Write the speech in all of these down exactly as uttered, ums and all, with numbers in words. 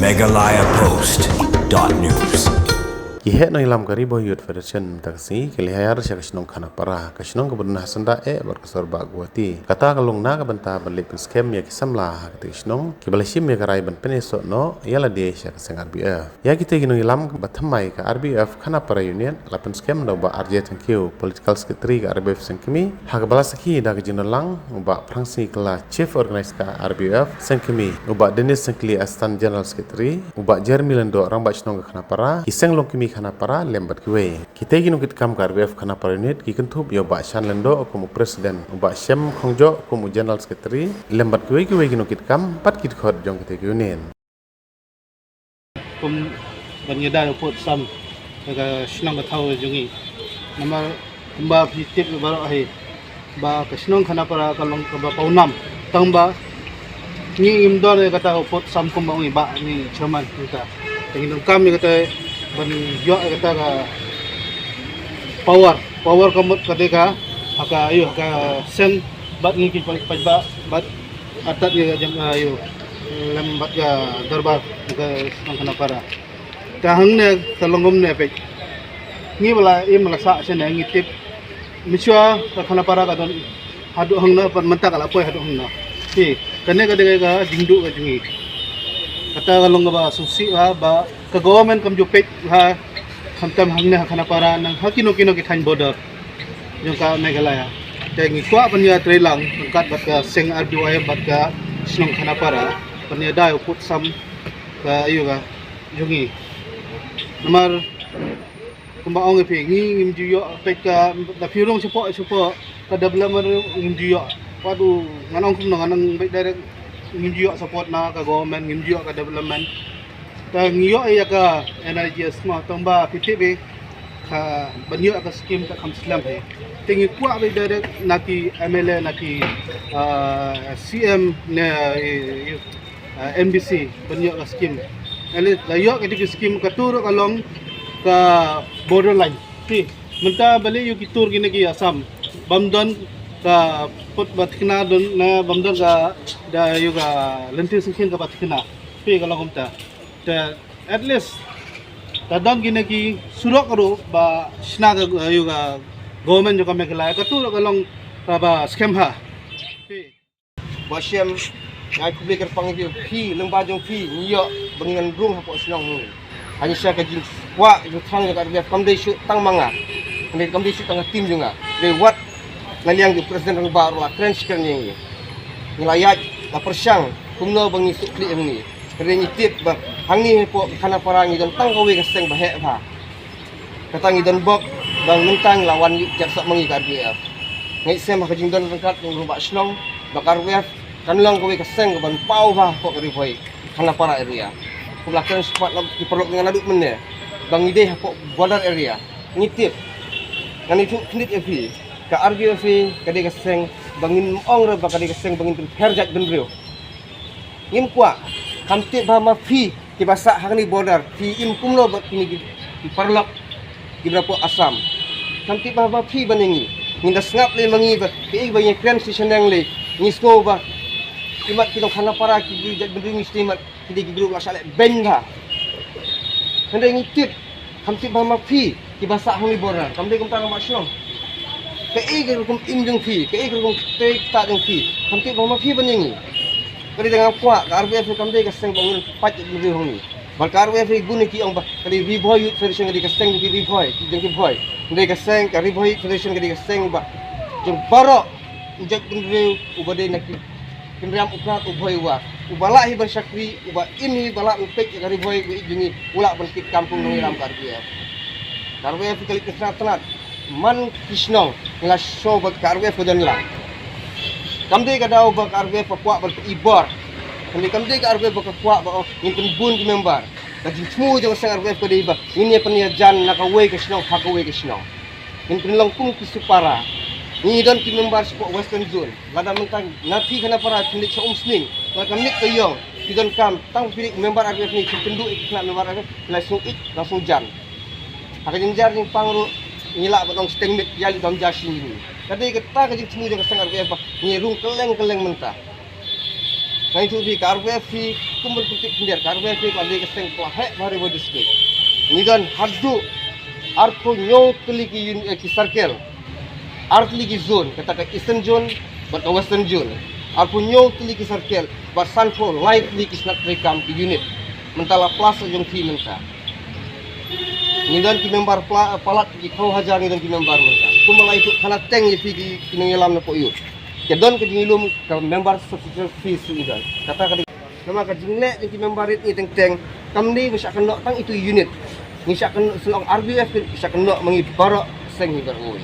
Meghalaya Post dot news. Ki heh nongïalam ka Ri Bhoi Youth Federation mynta ka sngi ki la hiar sha ka shnong Khanapara, ka shnong kaba don ha syndah eh bad ka sor bah Guwahati. Kata ka long na ka bynta ban leit pynskhem ïa ki samla ha katei ka shnong kiba la shim ïa ka rai ban pynïasoh noh ïa lade sha ka seng R B F. Ïa kitei ki nongïalam ba thymmai ka R B F Khanapara Unit la pynskhem da u Bah R J Thangkhiew, Political Secretary ka R B F Sengkmie, ha kaba la sakhi da ka jingdon lang u Bah Phrangsngi Kylla, Chief Organizer ka R B F Sengkmie, u Bah Dennis Syngkli, Assistant General Secretary, u Bah Jeremy Lyngdoh, Rangbah Shnong ka Khanapara, ki seng longkmie Khanapara lem bad kiwei. Kitei ki nongkitkam ka R B F Khanapara Unit ki kynthup ïa u Bah Shan Lyngdoh kum u President, u Bah Shem Khongjoh kum u General Secretary, lem bad kiwei kiwei ki nongkitkam bad ki dkhot jong kitei ki unit. Kum ban ïada u pud sam ka shnong ka thaw jong ngi. Namar kumba phi tip baroh hi ba ka shnong Khanapara ka long kaba pawnam, tang ba ngi ngim don ïa kata u pud sam kumba u ngi bah ngi chairman kita. Te ngi donkam ïa kata ban ïoh ïa kata ka power, power ka mut ka dei ka ha ka, ayu, ha ka seng bad ngi ki paidbah bad atat ïa ka jam, ayu, lem bad ka dorbar ka shnong Khanapara. Ka hangne ka long kumne peit. Ngi ba la im la sah shane ngi tip. Mynshuwa ka Khanapara ka don haduh hangne, pat mynta ka la poi haduh hangne. Phi, kane ka dei ka jingduh ka jong ngi. Kata ka long kaba sngewsih ba, ba ka government kam ju peit ha, khamtam hangne ha Khanapara, nang ha kino kino ki thaiñ border jong ka Meghalaya. Te ngi kwah ban ïatreilang ryngkat bad ka seng R B Y bad ka shnong Khanapara ban ïada u pud sam ka, ayu, ka jong ngi. Namar kumba ong ïa phi, ngi ngim ju ïoh peit ka, da phi rung shapoh shapoh ka development ruh ngim ju ïoh. Wat u, ngan ong kumno, ngan ong beit direct, ngim ju ïoh support na ka government, ngim ju ïoh ka development. Te ngi ïoh ïa ka N R E G S mo, tang ba phi tip hi, ka ban ïoh ka scheme ka kham slem hi. Te ngi kwah beit direct na ki M L A, na ki, ah, C M ne, eh, ah, M D C ban ïoh ka scheme. At least la ïoh ka dei ka scheme, katu ruh ka long ka borderline. Phi, mynta balei ïoh ki tur kine ki Assam bym don ka pud ba thikna, don na bym don ka, da ïoh ka lynti syngkien kaba thikna. Phi, ka long kumta. Te at least ka don kine ki surok ruh ba shna ka, ïoh ka government jong ka Meghalaya, katu ruh ka long kaba skhem ha. Phi. Ba shem, ngai khublei kyrpang ïa phi, lyngba jong phi ngi ïoh ba ngin nang rung hapoh shnong ngi. Hynrei sha ka jingkwah jingthrang jong ka R B F kam dei shuh tang ma nga. Kam dei, kam dei shuh tang ka team jong nga. Dei wat na liang jong u President Rangbah ruh la kren shi kren ïa ngi. Ngi la ïaid la pyrshang kumno ba ngi suk khlieh hangne. Hynrei ngi tip ba hangne hapoh Khanapara ngi don tang kawei ka seng ba heh bha. Kata ngi don bok ba mynta ngi la wan ïa ka jingïasoh ma ngi ka R B F. Ngi sem ha ka jingdon ryngkat jong u rangbah shnong ba ka R B F kan long kawei ka seng kaban paw bha hapoh ka Ri Bhoi Khanapara area. Kumba la kren shaphang ki paralok nga naduh mynne ba ngi dei hapoh border area. Ngi tip, ngan ïathuh khyndiat ïa phi, ka R B F ka dei ka seng ba ngin ym ong re ba ka dei ka seng ba ngin pynpher jait bynriew. Ngim kwah. Kham tip bha ma phi kiba sah hangne border, phi im kumno bad kine ki paralok kiba hapoh Assam. Kham tip bha ma phi ban ïa ngi. Ngin da sngap lei ma ngi ba kaei ba ngi kren shi shaneng lei. Ngi sngew ba imat ki nong Khanapara ki briew jait bynriew ngi sngewthuh imat ki dei ki briew ba la shah leh beiñ bha. Hynrei ngi tip, kham tip bha ma phi kiba sah hangne border, kam dei kumta rangbah shnong. Kaei ka rukom im jong phi, kaei ka rukom kata jong phi, kham tip bha ma phi ban ïa ngi. Ka dei tang nga kwah ka R B F kam dei ka seng ba ngin pait bynriew hangne. Bad ka R B F bun ki ong ba ka dei Ri Bhoi Youth Federation, ka dei ka seng jong ki Ri Bhoi, jong ki Bhoi. Ka dei ka seng, ka Ri Bhoi Youth Federation ka dei ka seng ba jong baroh u jait bynriew uba dei na ki kynriam u Prah u Bhoi u War. Uba lah hi ban shakri, uba im hi ba lah u peit ïa ka Ri Bhoi, uba ïeit jong ngi, u lah ban kit kam kum u nongïalam ka R B F. Ka R B F ka leit ka tnat tnat. Man ki shnong ngi la shoh ba ka R B F ka don lang. Kam dei ka daw ba ka R B F ka kwah ban pyni bor. Kam dei, kam dei ka R B F ba ka kwah ba, oh, ngin pynbun ki member. Ka jingthmu jong ka seng R B F ka dei ba ngin ïa pynïajan na kawei ka shnong ha kawei ka shnong. Ngin pynlong kum ki supara. Ngi don ki member shapoh Western Zone. Lada mynta na phi Khanapara phi leit sha Umsning, lada ka miet ka ïong, phi donkam, tang phi leit member R B F ne, phi kynduh ïa ki khynnah member R B F, phi la sngewthuh, la sngewjan. Ha ka jingjar jingpang ruh ngi lah ban ong shiteng miet ïa li dom ja shi ngi. Ka dei kata ka jingthmu jong ka seng R B F ba ngi rung kylleng kylleng mynta. Ngi tu phi ka R B F phi kum ban phi khyndiat ka R B F phi ka dei ka seng ka la heh bha ha Ri Bhoi District. Ngi don haduh arphew hynñiew tylli ki un-, eh, ki circle. Ar tylli ki zone, kata ka Eastern Zone bad ka Western Zone. Arphew hynñiew tylli ki circle bad sanphew lai tylli ki tnat treikam ki unit. Mynta la plus jong phi mynta. Ngi don ki member pla-, palat ki phew hajar ngi don ki member mynta. Kumba la ïathuh khana teng ïa phi ki, ki nongïalam na pdeng ïoh. Ki don ka jinglum ka member subscription fees ngi don. Kata ka dei. Namar ka jingleh jong ki member rit ngi teng teng kam dei ba shah kynnoh tang itu unit. Ngi shah kynnoh, shu ong R B F ngi shah kynnoh ma ngi baroh seng hi baroh.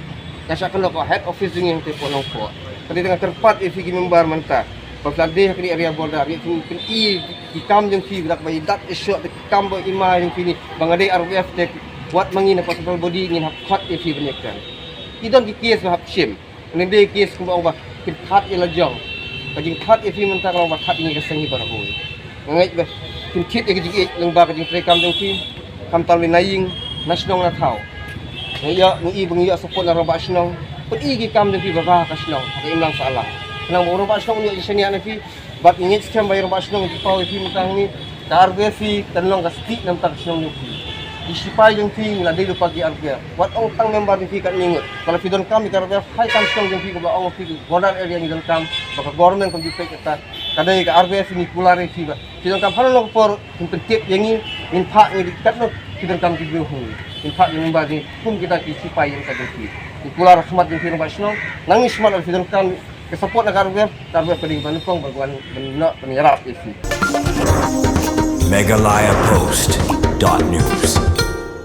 Ka shah kynnoh ka head office jong ngi hangtei hapoh Nongpoh. Ka dei tang kyrpad ïa phi ki member mynta. Ba phi la dei ha kane ka area border, ïa phi pyn-i ki kam jong phi, ba dak ba i dat i shoh ki kam ba i ma jong phi ni, ba nga dei R B F te, wat ma ngi na central body ngin hap khot ïa phi ban ïa kan. Ki don ki case ba hap shim. Ngi dei case kumba ong ba kin khot ïa la jong. Ka jingkhot ïa phi mynta ka long ba khot ïa ngi ka seng hi baroh. Nga ngeit ba kin thied ïa ka jingïeit lyngba ka jingtrei kam jong phi. Khamtam na ïing, na shnong na thaw. Nga ïa, nga i ba ngi ïa support na rangbah shnong. Pyn-i ki kam jong phi ba bha ha ka shnong, ha ka imlang sahlang. Khnang ba u rangbah shnong un ïoh jingshaniah na phi. Bad ngi ngeit skhem ba ïa rangbah shnong ki paw ïa phi mynta hangne. Ka R B F phi kan long ka stieh na bynta ka shnong jong phi. Ki sipai jong phi ngi la dei lypa ki R B F. Wat ong tang member jong phi katne ngut. Ba la phi donkam ïa ka R B F, hai kam shnong jong phi kaba ong phi border area ngi donkam. Ba ka government kam ju peit kata. Ka dei ka R B F ngi kular ïa phi ba phi donkam hano hano ka por, phin pyntip ïa ngi, ngin phah ïa ngi katno phi donkam ki briew hangne. Ngin phah ïa ngi ba ngi kum kita ki sipai ïa ka jong phi. Ngi kular ha khmat jong phi rangbah shnong. Nang ngi smat ba phi donkam ka support na ka R B F, ka R B F ka dei ban nyngkong ban wan ban noh ban ïarap ïa phi. Meghalaya Post dot news.